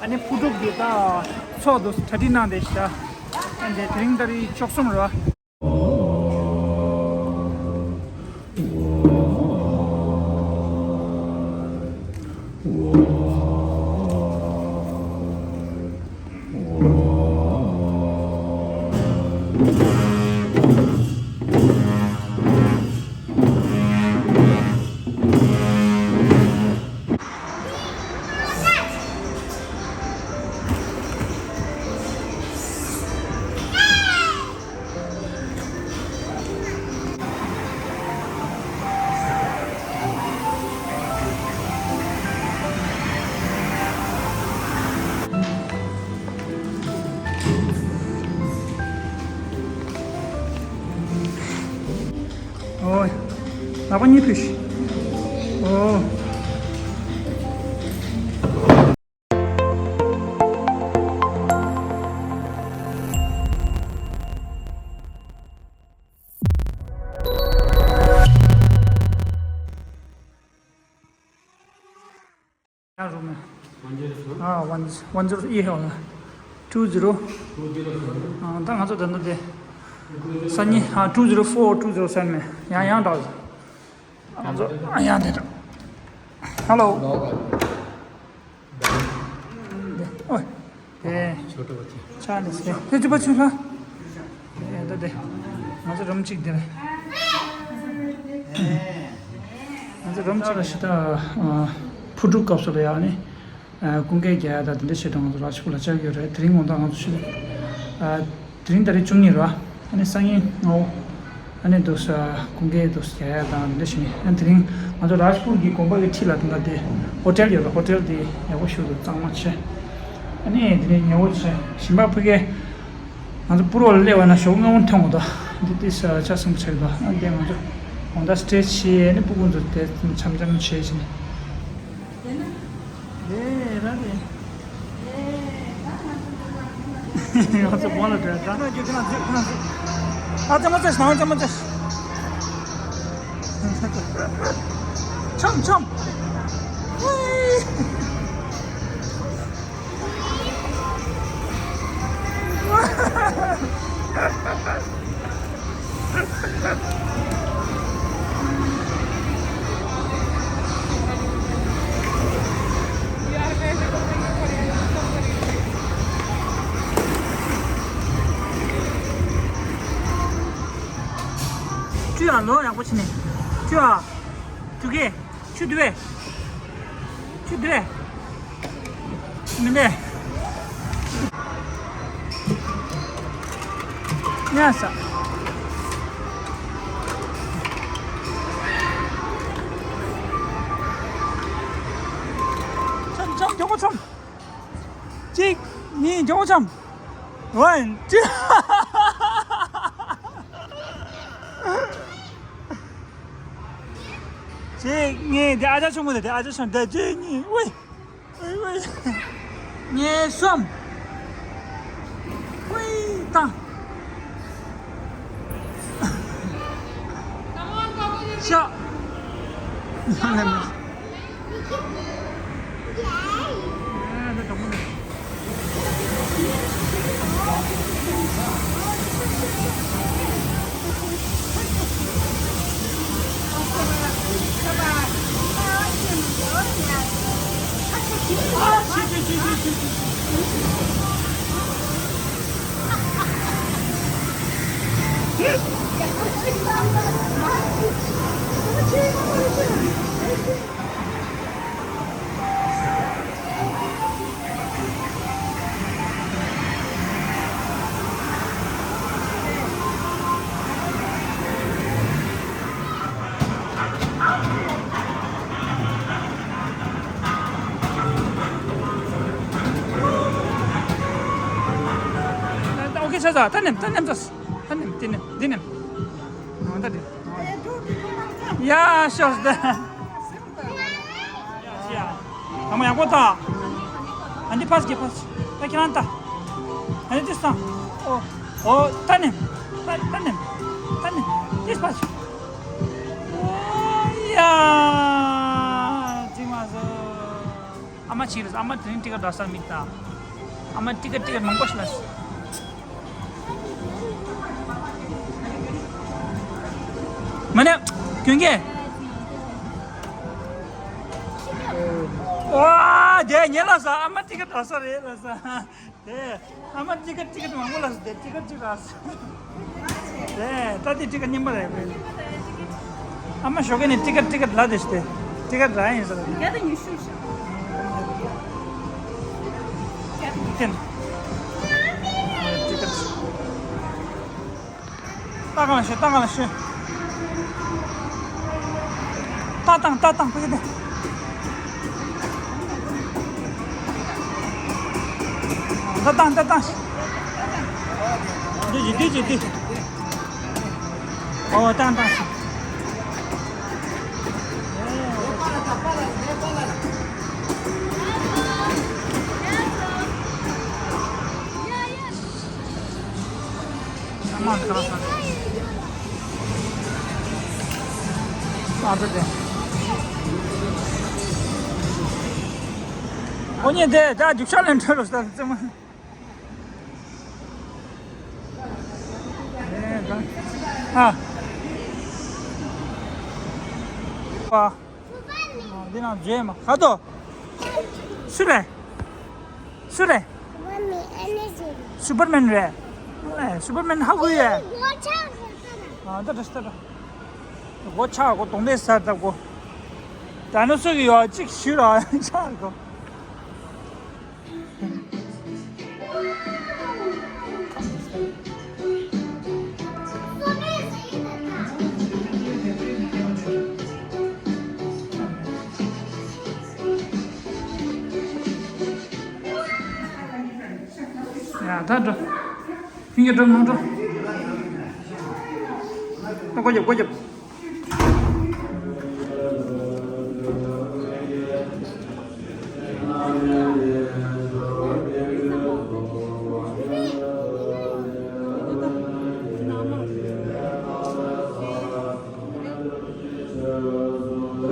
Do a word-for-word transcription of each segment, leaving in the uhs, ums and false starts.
ཨ་ནི་ཕུ་ཕྲུག་གི་ད་ཚོགས་འདུ་གྲ་སྒྲིག་གནང་བསྡད་ཤག་ཨ་འདི་དེ་རིང་ཏ་རིག་བཅུ་གསུམ་རེད་བ། ཨོ། ལག་པ་གཉིས་ཕུད་ཤིག་ཨོ། ཡང་རུང་མེད། ཨ་ཝན་ཝན་ཛི་རོ་ཨི་ཧེ་ཝན། ཊུ་ཛི་རོ། ཨ་ད་ང་ཚོ་ད་ནི་དེ། སང་ཉིན་ཨ་ཊུ་ཛི་རོ་ཕོར་ཊུ་ཛི་རོ་སེ་ཝན་མེད། ཡང་ཡང་འདྲ་བ། ང་ཚོ་ཨ་ཡང་དེ་འདྲ། ཧ་ལོ། ཨོ། དེ། ཆོ་ཏོ་བ་ཅི། ཆ་ནས་ཟེར། དེ་ཅི་པ་ཆུ་ལ། ཨེ་ད་དེ། ང་ཚོ་རུམ་གཅིག་དེ་རེད། ང་ཚོ་རུམ་གཅིག་ལ་ཤི་ད། ཕུ་ཕྲུག་སྐབས་སུ་ལ་ཡ་ནི། ཨ་ཀུན་དགའ་རྒྱལ་དང་དེ་འདྲ་བྱས་ཏེ་ང་ཚོ་ར་ཆི་ཕུ་ལ་བཅར་གྱི་ཡོད་རེད། དེ་རིང་ངོ་ད་ང་ཚོ་ཤི་ད། ཨ་དེ་རིང་ཏ་རིག་བཅུ་གཉིས་རེད་བ། ཨ་ནི་སང་ཉིན་ངོ་། ཨ་ནི་འདུག་ས་ཀུན་དགའ་འདུག་ས་རྒྱ་ཡ་དང་འདི་འདྲ་ཞིག་ནི། ཨ་དེ་རིང་ང་ཚོ་རཱཇ་པུར་གྱི་དགོན་པ་གི་འཁྲིས་ལ་དེ་འདྲ་དེ་ཧོ་ཊེལ་ཡོད་རེད། ཧོ་ཊེལ་དེ་ཡག་པོ་ཞིག་འདུག་གཙང་མ་བྱས། ཨ་ནི་དེ་ནས་ཉལ་པོ་བྱས། ཞིམ་པ་ཕ་གི་ང་ཚོ་པུར་བ་ལ་སླེབས་པ་ན་ཞོགས་སྔ་པོ་མཐོང་གི་འདུག་འདི་དེ་ས་ཆ་སུམ་ཆ་གི་འདུག་ཨ་དེ་ང་ཚོ་གོང་ད་སི་ཊེ་ཇི་བྱས། ཨ་ནི་སྤུ་གུ་ཚོ་དེ་འཆམ་འཆམ་བྱས་བྱས་ནས། དེ་ན། དེ་ར་དེ། ང་ཚོ་གོང་ལ་འགྲོ་ཡ་ད། ཁྱེད་རང་ཚོ་ཁྱེད་རང་ཚོ། ཨ་ཙི་མ་ཙི་ཞིག་ཨ་ཙི་མ་ཙི་ཞིག་འཆམ་འཆམ། ཝེ། ཅུ་ཡ་ལོ་ཡག་པོ་བྱས་ནས། ཅུ་ཡ། ཅུ་གེ། ཆུ་དུ་བས། ཆུ་དུ་བས། མི་འདས། ཉལ་ས། འཆམ་འཆམ་མགྱོགས་པོ་འཆམ། གཅིག་གཉིས་མགྱོགས་པོ་འཆམ། ཝན་ཊུ། གཅིག་གཉིས། དེ་ཨ་ཅག་ཆུང་མོ་དེ། དེ་ཨ་ཅག་ཆུང་དེ། གཅིག་གཉིས། ཝེ། ཝེ་ཝེ། གཉིས་གསུམ། ཝེ་ད། ཤ། ཨོ་ཁེ། ཆ་ཚ། ད་ནེམ་ད་ནེམ་ཚ། ད་ནེམ་དེ་ནེམ་འདི་ནེམ། ཨ་ད་དེ། ཡ་ཤོས་ད། ཨ་མ་ཡག་པོ་ད། ཨ་འདི་ཕ་སི་གི་ཕ་སི། ད་ཁྱེད་རང་ད། ཨ་འདི་སང་། ཨོ། ཨོ་ད་ནེམ། ད་ད་ནེམ། ད་ནེམ། འདི་ཕ་སི། ཨོ་ཡ། ཅི་མ་ཟོ། ཨ་མ་ཆིག་རེད། ཨ་མ་དེ་རིང་ཊི་ཀེཊ་འདྲ་ས་མིག་ལྟ། ཨ་མ་ཊི་ཀེཊ་ཊི་ཀེཊ་མང་པོ་ཞིག་ལ། མ་ནེ་ཀྱོན་ཀེ། ཨོ་དེ་ཉེ་ལ་ས་ཨ་མ་ཊི་ཀེཊ་འདྲ་ས་རེད་ལ་ས། དེ། ཨ་མ་ཊི་ཀེཊ་ཊི་ཀེཊ་མང་པོ་ལ་སོང་། དེ་ཊི་ཀེཊ་གཅིག་རག་སོང་། དེ་ད་དེ་ཊི་ཀེཊ་རྙིང་པ་རེད་པས། ཨ་མ་ཞོགས་ཀས་ནས་ཊི་ཀེཊ་ཊི་ཀེཊ་ལབ་བསྡད་ཤག་དེ་ཊི་ཀེཊ་རག་ཡིན་ཟེར་ལ། བརྒྱ་དང་ཉི་ཤུ་ཤག་བརྒྱ་དང་ཉི་ཤུ། ཊི་ཀེཊ། ལྟ་ག་ལ་ཤོད། ལྟ་ག་ལ་ཤོད། ལྟ་སྟངས། ལྟ་སྟངས། ཕ་གི་དེ། ལྟ་སྟངས། ལྟ་སྟངས། འདི་ཅི། འདི་ཅི། འདི། ཨོ། ལྟ་སྟངས། ཨ་ཙི་དེ། ཨོ་ཉེ་དེ་ད་རྒྱུག་ཤར་ལེན་འཕྲོད་རོགས་ཟེར་ཙི་མ། ཨ། ཨ། འདི་ནང་བརྗོད་མ་ཁ་དོ། སུ་རེད། སུ་རེད། སུ་པར་མེན་རེད། ཨེ། སུ་པར་མེན་ཧ་གོ་ཡས། ཨ། ད་ད་ད་ད། སྒོ་ཆག་གོ། གདོང་ལེ་ཟ་ད་གོ། ད་ནི་སུ་གི་ཡོད་ཅིག་ཞུ་ར་ཆག་གོ། ཡ་ད་འགྲོ། ཁྱོད་ཀྱིས་འགྲོ་མ་འགྲོ། ད་སྒོ་རྒྱབ། སྒོ་རྒྱབ།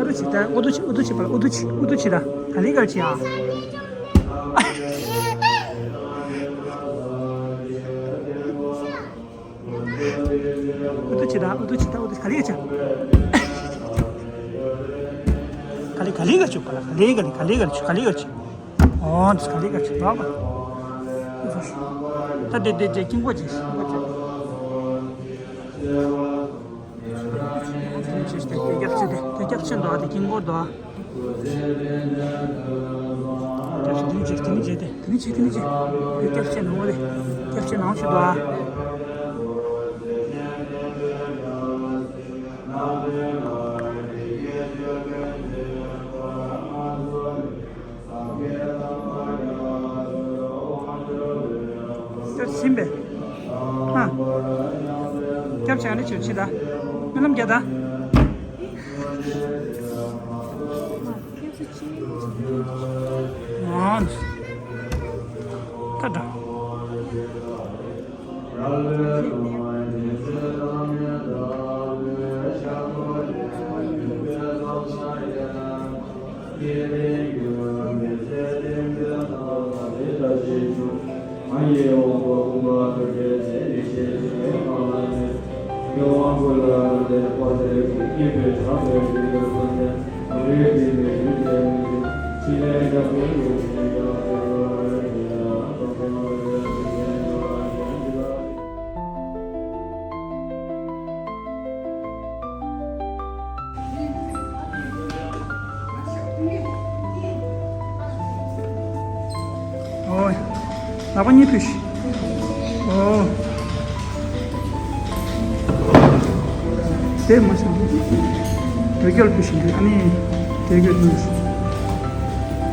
ཨ་རུ་ཆི་ད། ཨུ་དུ་ཆི། ཨུ་དུ་ཆི་པ། ཨུ་དུ་ཆི། ཨུ་དུ་ཆི་ད། ག་ལེ་གར་ཆི་ཨ། ཨུ་དུ་ཆི་ད། ཨུ་དུ་ཆི་ད། ཨུ་དུ་ག་ལེ་གར་ཆི། ག་ལེ་ག་ལེ་གར་ཆི་པ་ལ། ག་ལེ་ག་ལེ་ག་ལེ་གར་ཆི། ག་ལེ་གར་ཆི། ག་ལེ་གར་ཆི། ཨོ་འདི་ག་ལེ་གར་ཆི་ལ་པ། ད་དེ་དེ་དེ་དཀྱིལ་འཁོར་ཅིག་དཀྱིལ་འཁོར་ཅིག་དེ་རྒྱབ་ཕྱེ་དེ། དེ་རྒྱབ་ཕྱེ་འདུག་ཨ། དེ་དཀྱིལ་འཁོར་འདུག་ཨ། རྒྱབ་ཕྱེ་དེ་ནི་བྱེད། དེ་ནི་བྱེད་དེ། དེ་ནི་བྱེད། དེ་ནི་བྱེད། དེ་རྒྱབ་ཕྱེ་ནང་ལོགས་དེ། རྒྱབ་ཕྱེ་ནང་ཞིག་འདུག་ཨ། དེར་ཕྱིན་པས། ཨ། སྐྱབས་བྱས་ནས་ཆུ་ཕྱི་ད། སྨོན་ལམ་རྒྱག་ད། ཨ། ད་འགྲོ། ཨོ། ལག་པ་གཉིས་ཕུད་ཤིག་ཨོ། དེ་མ་བྱུང་། འདོད་རྒྱལ་ཕུད་ཤིག་འདི་ཨ་ནི། དེ་གོས་ནི།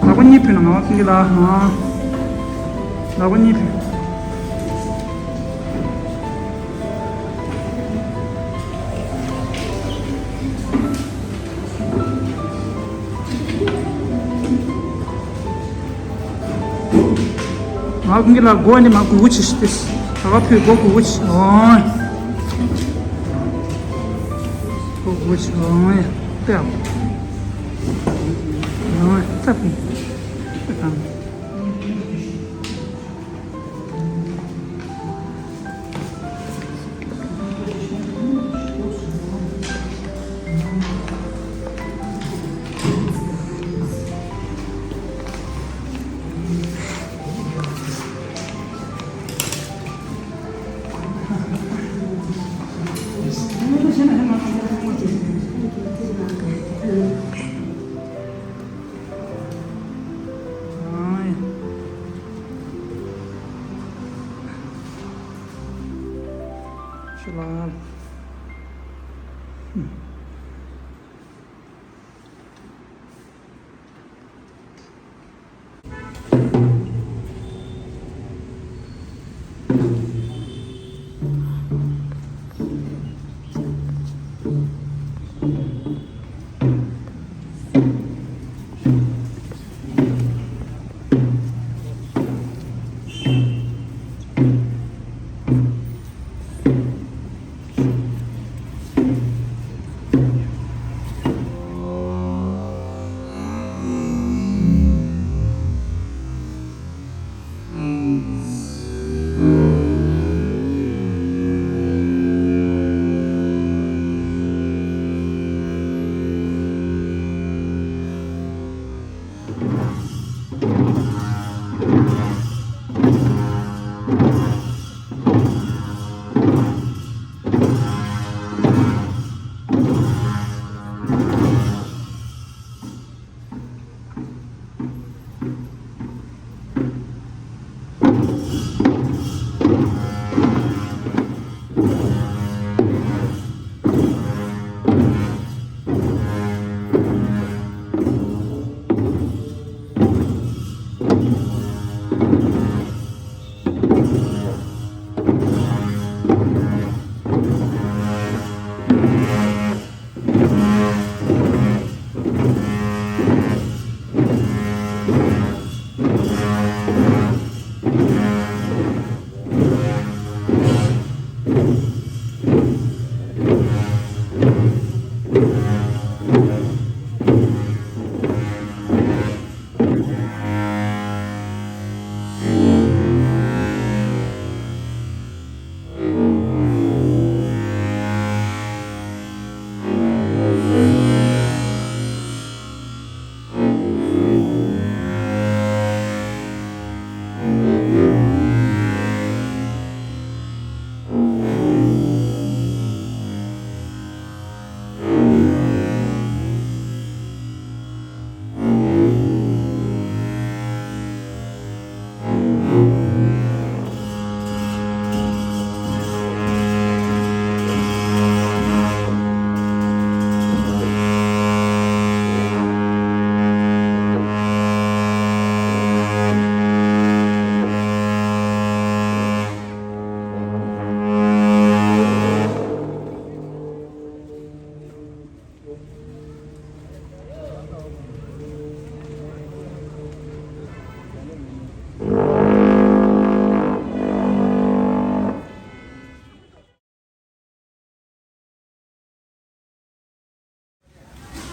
ལག་པ་གཉིས་ཕུད་ན་ང་བ་ཕིང་གི་ལ། ཨ། ལག་པ་གཉིས་ཕུད། ང་ཀུན་གྱི་ལ་སྒོ་ནི་མ་གུ་གུ་ཆི་ཤི་ཏེ། ད་ག་ཕུད་སྒོ་གུ་གུ་ཆི། ཨོ། སྒོ་གུ་གུ་ཆི། ཨོ། ཡ་ཏེ། ཨོ། ཏེ་ཕུད།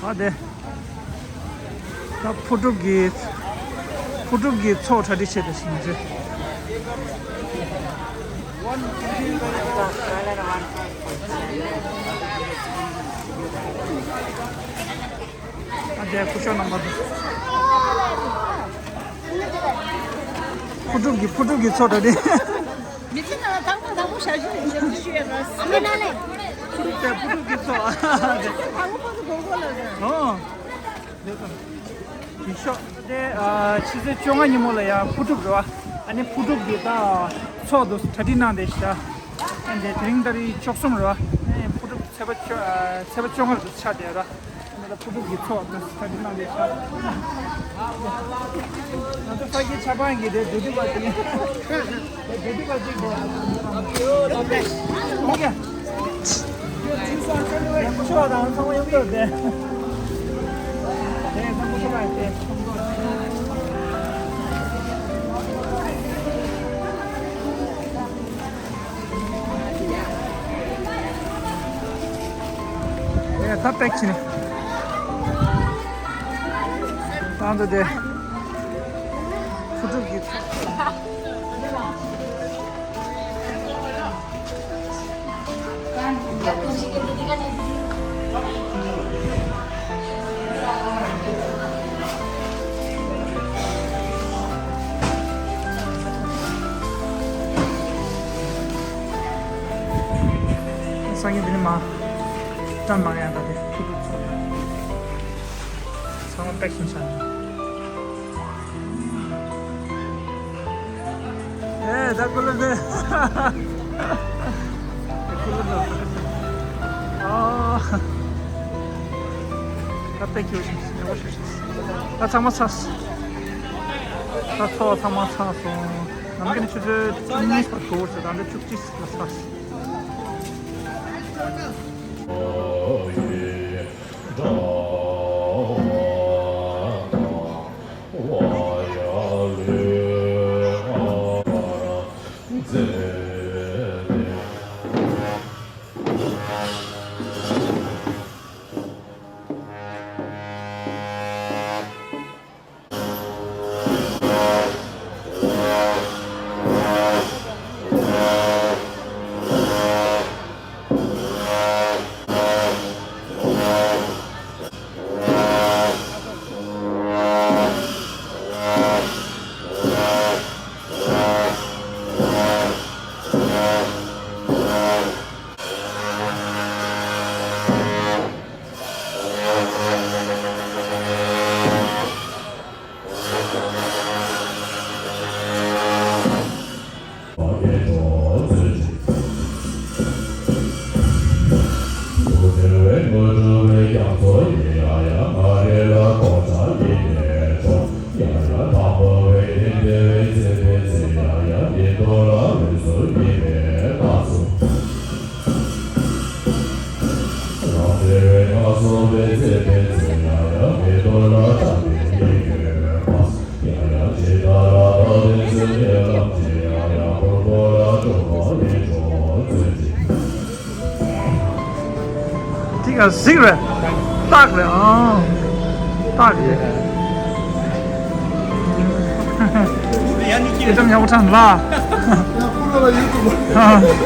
ཨ་དེ། ད་ཕུ་གྲུབ་ཀྱི། ཕུ་གྲུབ་ཀྱི་ཚོགས་གྲ་སྒྲིག་བྱས་ཏེ་ཞིང་ཆེ། ཨ་དེ་སྐུ་ཞབས་རྣམ་པ་དེ། ཕུ་གྲུབ་ཀྱི་ཕུ་གྲུབ་ཀྱི་ཚོགས་གྲ་སྒྲིག་མི་ཚེ་ནང་ལ་དང་པོ་དང་པོ་ཞབས་ཞུ་ཞབས་ཞུ་ཞུ་ཡ་ར། ཨ་མི་ན་ལེ། ཕུ་གྲུབ་ཀྱི་ཚོགས། དང་པོ་ཕ་གི་གོ་གོ་ལ་ར། ཨོ། ཡིག་ཤོག་དེ་ཨ་ཕྱི་ཚེས་བཅོ་ལྔ་ཉིན་མོ་ལ་ཡང་ཕུ་གྲུབ་རེད་བ། ཨ་ནི་ཕུ་གྲུབ་ཀྱི་ད་ཚོགས་འདུ་གྲ་སྒྲིག་གནང་བསྡད་ཤག་ཨ་འདི་དེ་རིང་ཏ་རིག་བཅུ་གསུམ་རེད་བ། ཨ་ནི་ཕུ་གྲུབ་ཚེས་པ་བཅོ་ཨ་ཚེས་པ་བཅོ་ལྔ་རུ་ཆགས་བསྡད་ར། ཨ་ནི་ད་ཕུ་གྲུབ་ཀྱི་ཚོགས་འདུ་གྲ་སྒྲིག་གནང་བསྡད་ཤག་ང་ཚོ་ས་སྐྱའི་ཆབ་འབངས་ཀྱི་དེ་འདུ་འདུ་བ་དེ། འདུ་འདུ་བ་ཅིག་དེ། ཨོ་ཀེ། ད་པེག་བྱས་ནས། ད་འདི་དེ། སང་ཉིན་འདི་ནས་མ་བཀྲམ་མ་ཡང་ད་དེ་ཚང་མ་པེག་ཤིང་བྱ་ནས། ཨེ་ད་ཀུ་ལུ་ཟེ། ཀུ་ལུ་ཟེ། ཨ། ད་པེག་ཁྱོད་ཤིང་ཡག་པོ་ཞིག་ཤིང་། ད་ཚང་མ་ཚར། ད་ཚོ་ཚང་མ་ཚར་སོང་། ནམ་མཁའ་ནས་ཆུ་ཚོད་བཅུ་གཉིས་བར་འགོར་ཟེར། ད་འདི་བཅུ་གཅིག་ལ་ཚར། དེ་ག་གཟིགས་རེད། སྟག་རེད་ཨང་། སྟག་རེད། ཡ་ནི་ཀྱི་ལྕམ་ཉག་པོ་ཁྲང་ལ། ཡ་ཁོ་ར་ལ་ཡོད་དུ་མ།